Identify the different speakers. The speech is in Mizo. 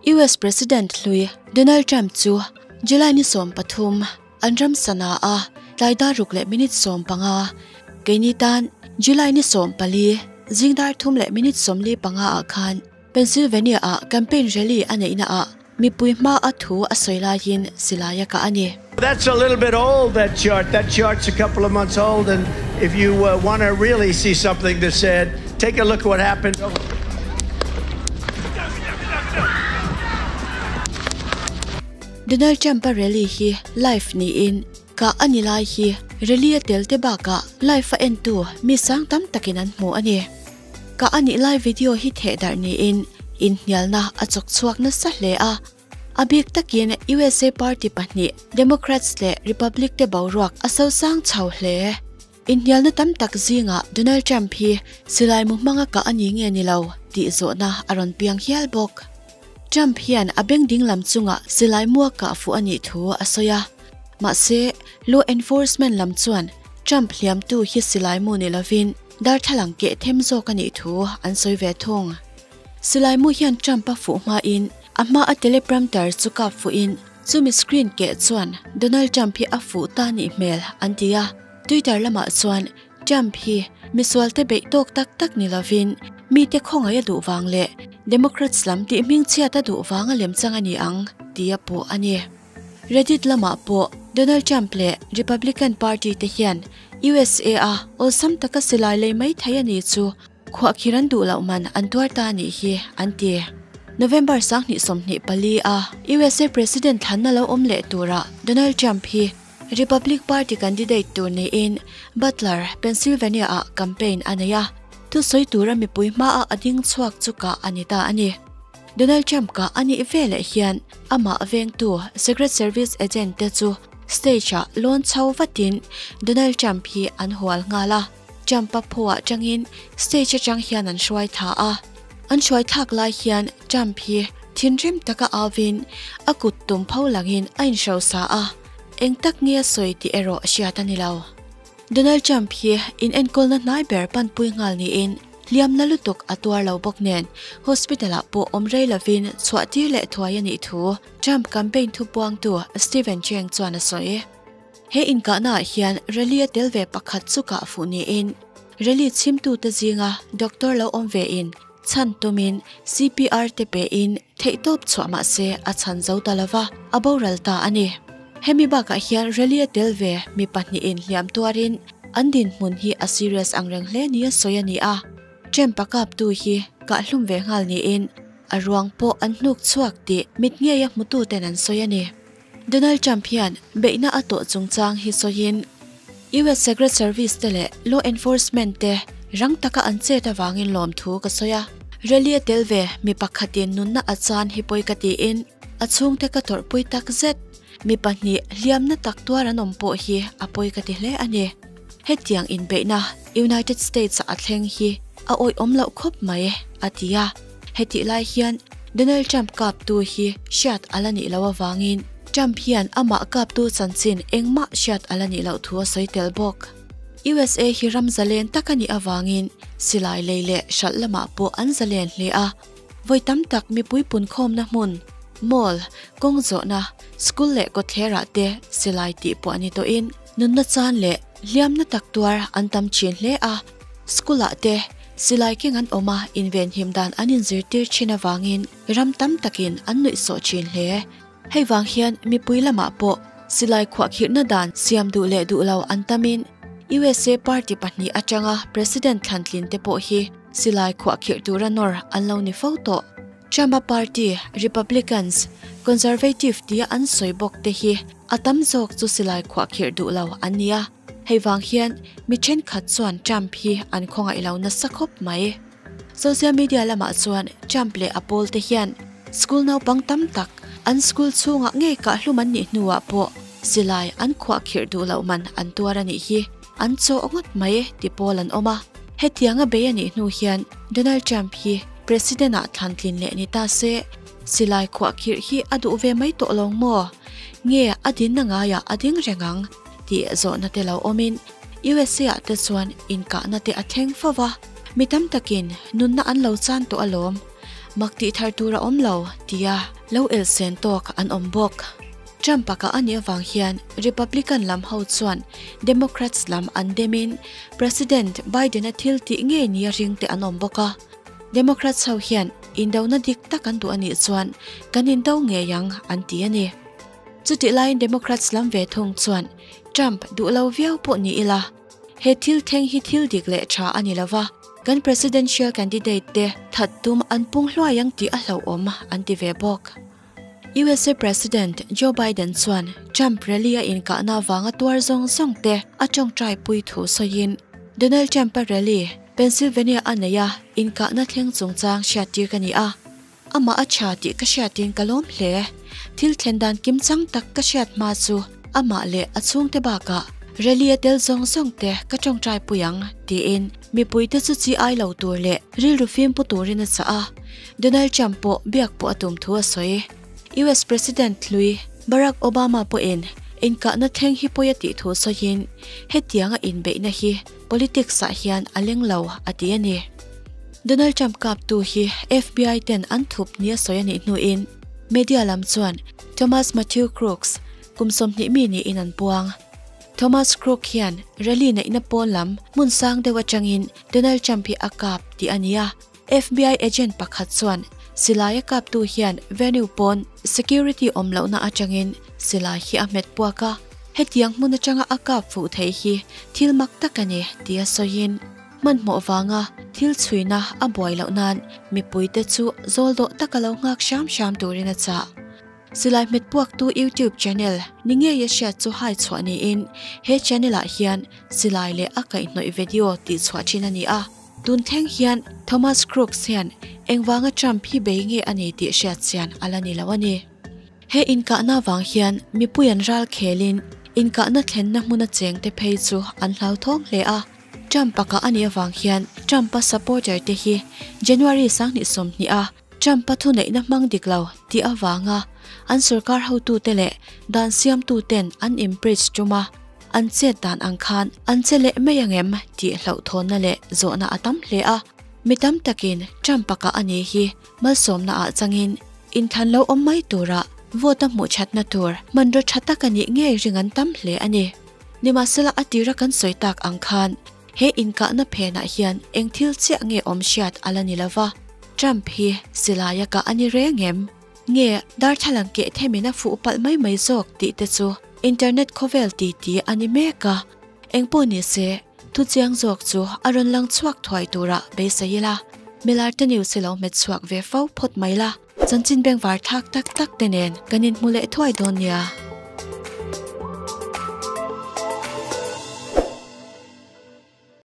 Speaker 1: US President hlui Donald Trump chu July ni 13 an ram sana a tlai dar ruk leh minute 15 keini tan July ni 14 zing dar thum leh minute 45 ah khan Pennsylvania a campaign rally a neihna ah mipui hma a thu a sawi laiin silai a kah a ni.
Speaker 2: That's a little bit old, that chart. That chart's a couple of months old, and if you want to really see something that's sad, take a look at what happened.
Speaker 1: Donald Trump-a rally hi live niin kah a ni lai hi rally a tel te bakah live a entu mi sang tam takin an hmu a ni. Kah a nih lai video hi theh darh niin inhnialna a chawk chhuak nasa hle a. A bik takin USA party pahnih Democrats leh Republic te boruak a sosang chho hle. Inhnialna tam tak zingah Donald Trump hi silai mu hmanga kah a ni nge ni lo tih zawhna a rawn piang hial bawk. Trump hian a beng ding lam chungah silai mu a kah fuh a nih thu a sawi a. Mahse, law enforcement lam chuan Trump hliamtu hi silai mu ni lovin darthlalang keh them zawk a nih thu an sawi ve thung. Silai mu hian Trump a fuh hmain a hma a teleprompter chu kap fuhin chumi screen keh chuan Donald Trump hi a fuh ta nih hmel an ti a. Twitter lamah chuan Trump hi misualte beih tawk tak tak ni lovin mite khawngaih a duh vang leh Democrats lam tih hmingchhiat a duh vang a lemchang a ni ang tih a puh a ni. Reddit lamah pawh Donald Trump leh Republican Party te hian USA a awlsam taka silai lei mai thei a ni chu Khuahkhir an duh loh man an tuar ta anih hi, an ti. November 2024 a USA President thlanna lo awm leh turah Donald Trump hi Republic Party candidate tur niin Butler, Pennsylvania ah campaign a nei a, thusawi tura mipui hmaah a ding chhuak chu kah a ni ta a ni. Donald Trump kah a nih veleh hian amah vengtu Secret Service agent te chu stage ah lawn chho vatin Donald Trump hi an hual nghal a. Trump-a phuah atangin stage atang hian an hruai thla a. An hruai thlak lai hian Trump hi thinrim taka auvin a kut tum pho langin a inhrosa a, eng tak nge a sawi tih erawh hriat a ni lo. Donald Trump hi inenkawlna hnai ber panpui nghal niin hliamna lutuk a tuar lo bawk nen hospital-ah pawh awm rei lovin chhuah tir leh thuai a nih thu Trump campaign thupuangtu Steven Cheung chuan a sawi. He inkahnaah hian rally a tel ve pakhat chu kah fuh niin rally chhimtute zinga doctor lo awm vein chhan tumin CPR te pein theihtawp chhuah mah se a chhan zo ta lova, a boral ta a ni. Hemi bakah hian rally a tel ve mi pahnihin hliam tuarin an dinhmun hi a serious angreng hle nia sawi a ni a. Trump-a kaptu hi kahhlum ve nghal niin a ruang pawh an hnuk chhuak tih mit ngeia hmututen an sawi a ni. Donald Trump hian beihna a tawh chungchang hi sawiin US Secret Service te leh law enforcement te rang taka an chet avangin lawmthu ka sawi a. Rally a tel ve mi pakhatin nunna a chan hi pawi ka tiin a chhungte ka tawrhpui tak zet. Mi pahnih hliamna tak tuar an awm pawh hi a pawi ka ti hle a ni. Hetiang inbeihna United States-a a thleng hi a awihawm loh khawp mai, a ti a. Hetih lai hian Donald Trump kaptu hi hriat a la nih loh avangin Trump hian amah kaptu chanchin engmah hriat a la nih loh thu a sawi tel bawk. USA hi ram zalen tak a nih avangin silai lei leh hralh lamah pawh an zalen hle a. Vawi tam tak mipui punkhawmna hmun, mall, kawng zawhna, school leh kawtthlerah te silai tih pawh a ni tawhin nunna chan leh hliamna tak tuar an tam thin hle a. School-ah te Silai keng an awm a, invenhim dan an inzirtir thin avangin ram tam takin an nuihsawh thin hle. Hei vang hian mipui lamah pawh silai khuahkhirhna dan siam duh leh duh lo an tamin USA party pahnih atanga President thlantlin te pawh hi silai khuahkhirh tura nawr an lo ni fo tawh. Trump-a party Republicans, Conservative tia an sawi bawk te hi a tam zawk chu silai khuahkhirh duh lo an ni a. Hei vang hian mi thenkhat chuan Trump hi an khawngaih lo nasa khawp mai. Social media lamah chuan Trump leh a pawl te hian school naupang tam tak an school chhungah ngei kahhlum an nih hnuah pawh silai an khuahkhirh duh loh man an tuar a nih hi an chawh ngawt mai ti pawl an awm a. Hetianga bei a nih hnu hian Donald Trump hi President ah thlantlin leh ni ta se silai khuahkhirh hi a duh ve mai tawh lo maw? Nge a dinna ngaiah a ding reng ang? Tih zawhna te lo awmin USA ah te chuan inkahna te a thleng fo va, mi tam takin nunna an lo chan tawh alawm. Mak tih thar tur a awm lo, tia lo elsen tawk an awm bawk. Trump-a kah a nih avang hian Republican lam ho chuan Democrats lam an demin President Biden-a thil tih ngei nia ring te an awm bawk a. Democrats ho hian indona dik tak an duh a nih chuan kan indo ngei ang an ti a ni. Chutih laiin Democrats lam ve thung chuan Trump duh lo viau pawh ni ila, He thil thleng hi thil dik leh tha a ni lo va, kan presidential candidate te that tum an pung hluai ang tih a hlauhawm an ti ve bawk. USA President Joe Biden chuan Trump rally a inkahna avanga tuar zawng zawng te a tawngtai pui thu sawiin, Donald Trump-a rally Pennsylvania a neih a inkahna thleng chungchang hriattir ka ni a. Amah a tha tih ka hriatin ka lawm hle. Thil thlen dan kimchang tak ka hriat hma chu amah leh a chhungte bakah rally a tel zawng zawng te ka tawngtai pui ang, tiin mipuite chu chi ai lo tur leh rilru fim pu turin a chah a. Donald Trump pawh biak pawh a tum thu a sawi. US President hlui Barack Obama pawhin inkahna thleng hi pawi a tih thu sawiin hetianga inbeihna hi politics ah hian a leng lo a ti a ni. Donald Trump kaptu hi FBI ten an thup nia sawi a nih hnuin media lam chuan Thomas Matthew Crooks kum 20 mi niin an puang. Thomas Crook hian rally neihna pawn lam hmun sang deuh atangin Donald Trump hi a kap tih a ni a. FBI agent pakhat chuan silai a kaptu hian venue pawn security awm lohna atangin silai hi a hmet puak a, hetiang hmun atanga a kap fuh theih hi thil mak tak a ni tia sawiin hmanhmawh vanga thil chhuina a buai loh nan mipuite chu zawl dawh taka lo nghak hram hram turin a chah. Silai hmet puaktu YouTube channel ni ngei a hriat chu hai chhuah niin he channel ah hian silai leh a kaihhnawih video tih chhuah thin a ni a. Tun thleng hian Thomas Crooks hian engvanga Trump hi bei nge a ni tih hriat chian a la ni lo a ni. He inkahna vang hian mipui an ral khelin inkahna thlenna hmuna chengte phei chu an hlauthawng hle a. Trump pakah a nih avang hian Trump-a supporter te hi January 2020 a Trump-a thuneihna hmang dik lo tih avanga an sorkar hotute leh dan siamtuten an impreach tum a, an chet dan ang khan an che leh mai ang em tih hlauhthawnna leh zawhna a tam hle a. Mi tam takin Trump pakah a ni hi malsawmna ah changin inthlan lo awm mai tura vote a hmuh thatna tur hmanraw tha tak a nih ngei ring an tam hle a ni. Nimahsela a tira kan sawi tak ang khan he inkahna phenah hian eng thil chiah nge awm hriat a la ni lova, Trump hi silai a kah a ni reng em? Nge darthlalang keh themin a fuh palh mai mai zawk tih te chu internet khawvel titi a ni mek a, engpawh ni se thuchiang zawk chu a rawn lang chhuak thuai turah beisei ila, Milarte news hi lo hmet chhuak ve fo phawt mai la, chanchin bengvar thlak tak tak te nen kan inhmu leh thuai dawn nia.